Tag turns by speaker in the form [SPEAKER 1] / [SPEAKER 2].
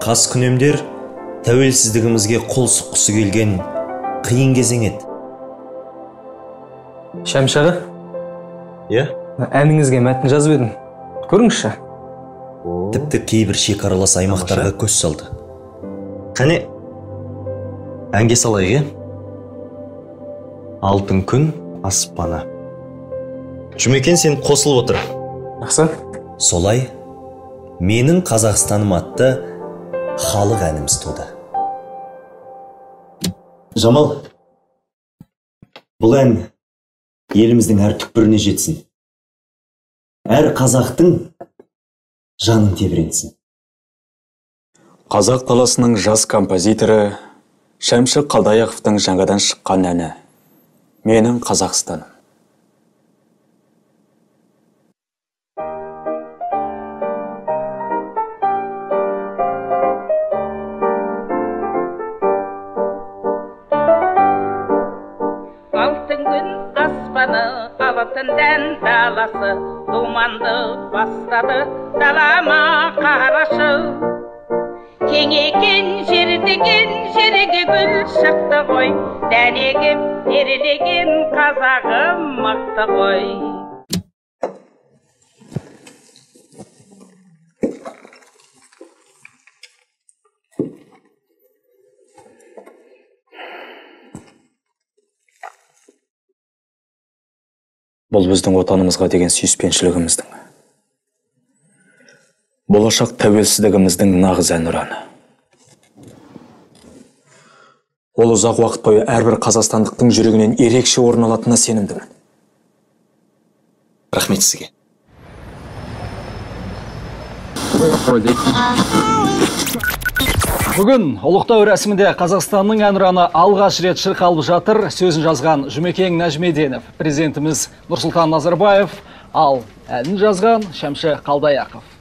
[SPEAKER 1] Қаскүнемдер тәуелсіздігімізге қол сұққысы келген қиын кезең еді.
[SPEAKER 2] Шәмші аға?
[SPEAKER 1] Иә?
[SPEAKER 2] Әніңізге мәтін жазып едім. Көріңізші.
[SPEAKER 1] Тіпті кейбір шекаралас аймақтарға көз салды. Қане, әнге салайық, е? Алтын күн аспаны. Жұмекен, сен қосылып отыр.
[SPEAKER 2] Жақсы.
[SPEAKER 1] Солай, менің Қазақстаным атты халық әніміз туды. Жамал, бұл ән еліміздің әр түкпіріне жетсін. Әр қазақтың жанын тебірентсін.
[SPEAKER 3] Қазақ даласының жас композиторы Шәмші Қалдаяқовтың жаңадан шыққан әні «Менің Қазақстаным».
[SPEAKER 4] Алтын күн аспаны, алтын дән даласы, думанды бастады далама қарашы. Кең екен жер деген жерге гүл шықты ғой, дән егіп терлеген қазағым мықты ғой.
[SPEAKER 3] Бұл біздің отанымызға деген сүйіспеншілігіміздің, болашақ тәуелсіздігіміздің нағыз әнұраны. Ол ұзақ уақыт бойы әрбір қазақстандықтың жүрегінен ерекше орын алатынына сенімдімін.
[SPEAKER 1] Рахмет сізге.
[SPEAKER 5] Бүгін ұлықтау рәсімінде Қазақстанның әнұраны алғаш рет шырқалып жатыр. Сөзін жазған Жұмекен Нәжмеденов, президентіміз Нұрсұлтан Назарбаев, ал әнін жазған Шәмші Қалдаяқов.